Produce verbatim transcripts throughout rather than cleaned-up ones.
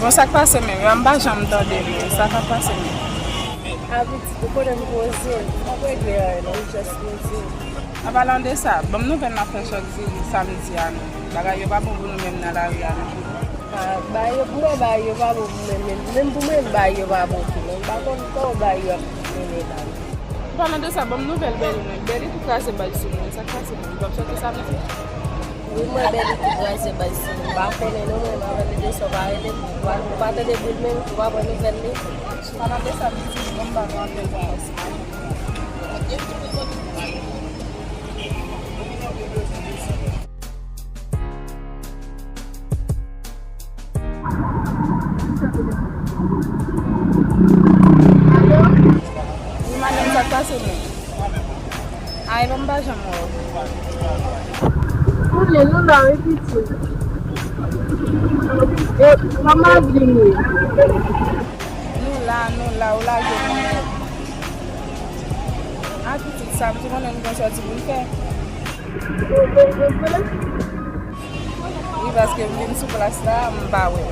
Bon, sa k pase menm? M pa janm tande menm. Sa k ap pase menm? Abitit, ou konnen m poze. M pa regle anyen non, m just poze. An palan de sa, ban m nouvèl n ap fè chòk zili samdi a non. Bagay yo pa bon pou nou menm nan lari a non. Ah, bagay yo, pou mwen bagay yo pa bon pou mwen menm. Menm pou mwen bagay yo pa bon tou non. M pa konn kòman bagay yo ap mennen la. An palan de sa, ban m nouvèl Bèlin non. Bèlin tou kraze bay sou mwen. Sa k pase menm? Li p ap soti samdi? Wi, mwen Bèlin tou kraze bay sou mwen. M pa konnen non mwen, m pa tande de sa, w pa rele, w pa, w pa tande bri l menm, w pa pran nouvèl li. An palan de sa, pitit, ban m ba nou apèl pou mwen. Wi, madanm, sa k pase menm? Ay, non, m pa janm wè w. Konnen nou la, wi, pitit. E, kòman vini? Nou la, nou la, ou lage nou nèt. A, pitit, samdi, konnen nou gen sòti pou n fè. Wi, paske m vin sou plas la, m pa wè.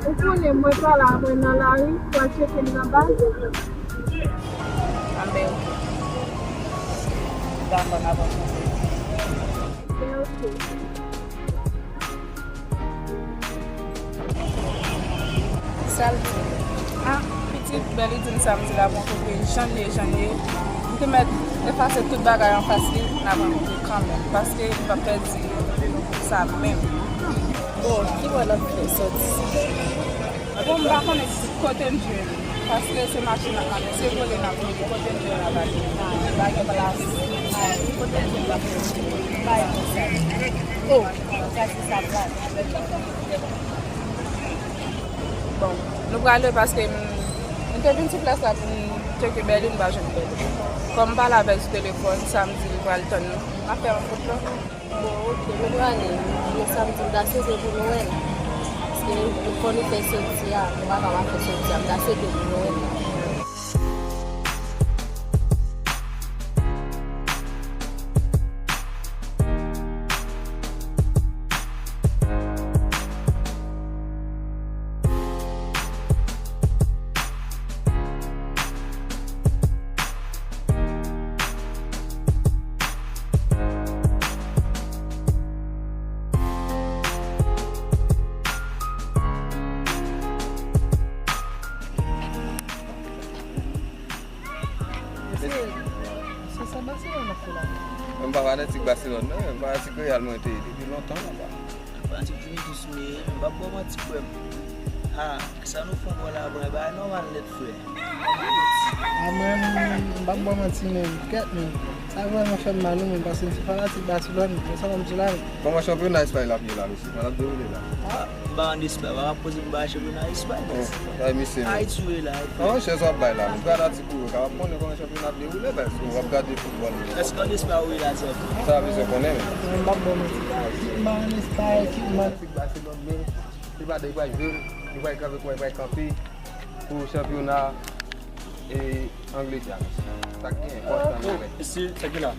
Ou konnen mwen pa la, mwen nan lari, pou al tcheke m nan baz. Anben, oke. Dakò, n ap rankontre. Anben, oke. Sa l di? Ah, pitit, Bèlin di m samdi l ap rankontre Janye, Janye. M te mèt efase tout bagay anfas li, n ap rankontre kanmenm, paske li p ap pèdi sa menm. Bon, ki bò n ap fè sòti? Bon, m pa konnen pitit kote n jwenn li, paske se machin n ap mande, se vole n ap vole, kote n jwenn l ap ale. Pa gen plas. Kote n jwenn l ap ale. Pa gen plas. Oh. Bon, nou prale paske m, m te vin sou plas la pou m tcheke Bèlin, m pa jwenn Bèlin. Kòm m pale avè l sou telefòn, sa m di li pral tann nou. N ap fè rankontre la. Bon, oke, nou prale. Men samdi, m ta swete pou nou wè l. Paske fò nou fè sòti a, nou pa ka pa fè sòti a, m ta swete pou nou wè l. Mesye, se sa Baselòn ap fè la. Mwen pa fanatik Baselòn non, mwen fanatik Real mwen te ye depi lontan la. Fanatik Juventus m ye, m p ap ba w manti frè m. Ha, sa nou fè ankò la, bon, e bagay nòmal nèt frè. A mwen, m p ap ba w manti menm, kèt menm. Sa vrèman fè m mal wi menm, paske m se fanatik Baselòn, men sa pa m di la. Kòman chanpyona Espay la ap ye la, mesye? Kòman l ap dewoule la? Ah, m pa ann Espay, w ap poze m bagay chanpyona Espay, mesye. Ayiti w ye la. Kòman chèz w ap bay la? M fanatik ou yo, kapab konnen kòman chanpyona ap dewoule, paske w ap gade foutbòl. Èske ann Espay ou ye la sèlman? Sa a bezwen konnen menm. Mwen m p ap ba w manti, kit m ann Espay, kit m ann Baselòn menm, se pa de li pral jwe, li pral kanpe, li pral kanpe pou chanpyona e Angletè, mesye. Sa k genyen, Kòsta nou wè. Mesye, sa ki la?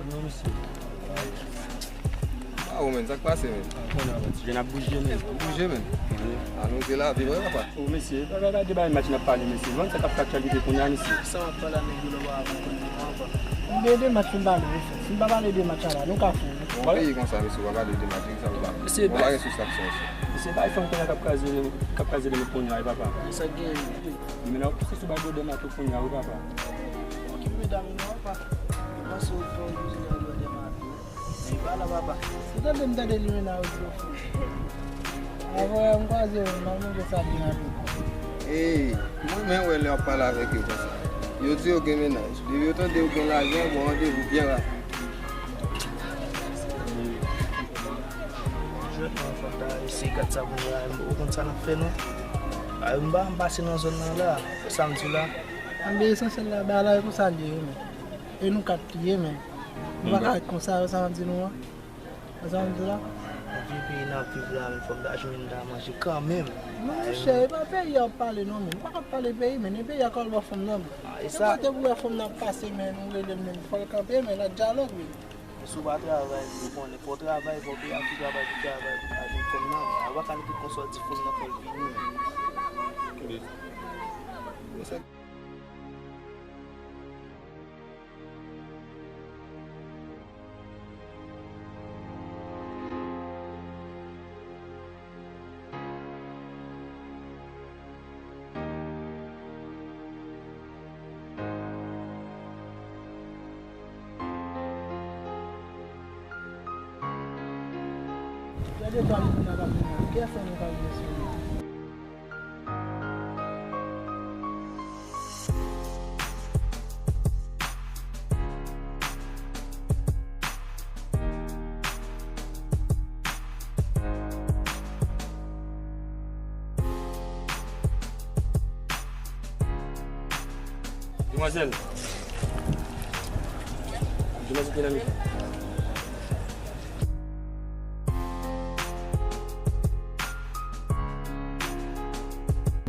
Non, mesye. Ah, ou menm, sa k pase menm? Ah, konnen, ti jèn ap bouje menm. Bouje menm. Wi. Ah, nou se lavi, wi, papa. Oh, mesye, pa gade bay match n ap pale, mesye. Vann sa k ap fè aktyalite kounye a, mesye. Sa w ap pale a nèg yo la, w a konnen, w a pa. M gen de match pou m pale, mesye. Si m pa pale de match la, nou ka fou. Bon, peyi konsa, mesye, w a pale de match, sa w pa. Mesye, bon, pa gen sou sa k sa, mesye. Mesye, bay fanm kounye a k ap kraze, k ap kraze limit kounye a, wi, papa. Sa k genyen? Li mennen w pouse sou bay gode mato kounye a, wi, papa. Okipe medam yo, papa. Panse w fè w bezwen nan gode mato. Li pa la, papa. Ou tande m tande li mennen w di w fou. Avè m kwaze w, m ap manje sa byen rapid. Ey, mwen menm wè lè w ap pale avèk yo konsa. Yo di yo gen mennaj. Depi yo tande yo gen lajan, yo ba w randevou byen rapid. Jwèt mwen fòk ta eseye gad sa pou mwen la, ou konn sa n ap fè non. Ay, m pa, m pase nan zòn nan la, sa m di w la. Anben esansyèl la, bagay la e konsa l ye wi menm. E nou kat li ye menm. Nou pa ka ret konsa, wè sa m ap di nou an. Wè sa m ap di w la. Peyi n ap viv la, men fò m ta jwenn ta manje kanmenm. Monchè, e pa peyi a w ap pale non, men. Ou pa ka pale peyi, men e peyi a k al ba w fanm nan. Ah, e sa. Nenpòt kote pou wè fanm nan ap pase, men ou rele l, men fò l kanpe, men l ap dyalòg, men. Si w pa travay, ou konnen, fò w travay, fò w peye ak travay pou travay, pou ta jwenn fanm nan, men. A pa ka nèpòt konsa w di fanm nan fò l vini, men. Tande. Gade pa moun nan k ap vin nan kè fè nou ka vin sou li. Demwazèl. Demwazèl ki nan mitan.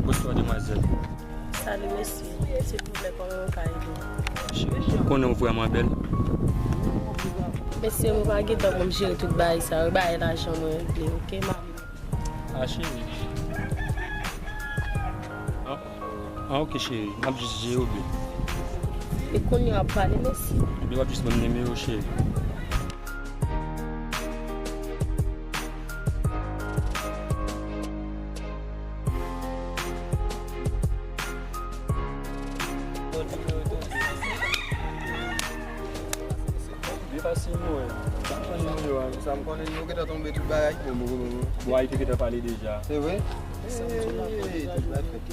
Bonswa, demwazèl. Salut, mesye. Silvouplè, kòman mwen ka ede w? Cheri, ou konnen ou vrèman bèl. Mesye, mwen pa gentan konn jere tout bagay sa yo. Bagay lajan mwen regle, oke? M ale. Ah, cheri. Ah, ah, oke, cheri. M ap jis jere w byen. E kounye a w ap pale, mesye? Ebyen, w ap jis ban m nimewo, cheri. Byen fasil, mwen. Sa m konnen, yo gentan tonbe tout bagay. Bon, bon, bon, bon. Bon, a, li te gentan pale deja. Se vre? Hey, tout bagay fèt.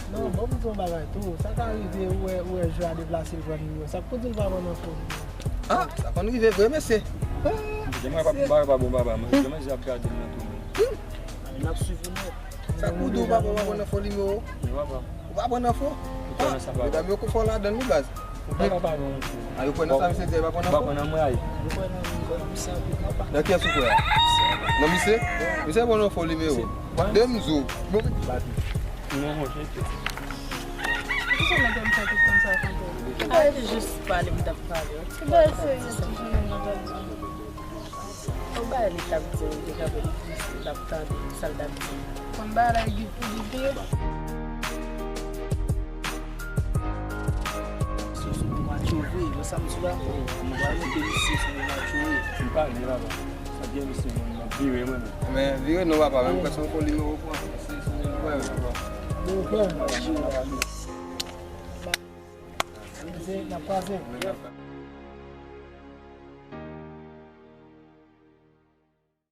Non, bon, m di yon bagay tou. Sa ka rive, ou wè, ou wè jwè a deplase, l pran nimewo. Sa k pou di l pa pran nan fo nimewo? Ah, sa konn rive vre, mesye. Ah, mesye. Mwen pa, mwen pa bon papa, mwen. Mwen ap gade l nan tou. N ap swiv ou nèt. Sa k pou di w pa pran, pa pran nan fo nimewo? Mwen pa pran. Ou pa pran nan fo? Ou kwè nan sa, papa? Medam yo kou fò ladan l, wi, baz. Ou pa papa, non, mesye. Ah, yo kwè nan sa, misye di, yo pa pran nan fo? Ou pa pran nan mwen, ay. Yo kwè nan, nan misye anpil, papa. Nan kiyès ou kwè a? Nan misye? Misye pran nan fo nimewo. Demen m di w. Bon. Non, monchè. Poukisa w mete m fè tout tan sa konsa? Li pa jis pale, m t ap pale. Ti bagay serye, ti jennonm nan t ap di. Yon bagay li t ap di, li te kanpe, li t ap tande sa l t ap di. Konn bagay la, Guy, pou li peye. Misye sou bon match vre, wè sa misye la. Mwen pral monte misye sou bon match vre. M pa vle, papa. Sa byen misye, mwen, m ap vire, mwen. Men vire non, papa, men m kwè se yon fo nimewo ou pran. Se, se yon fo nimewo, papa. Bon, frè. Misye, n ap kwaze.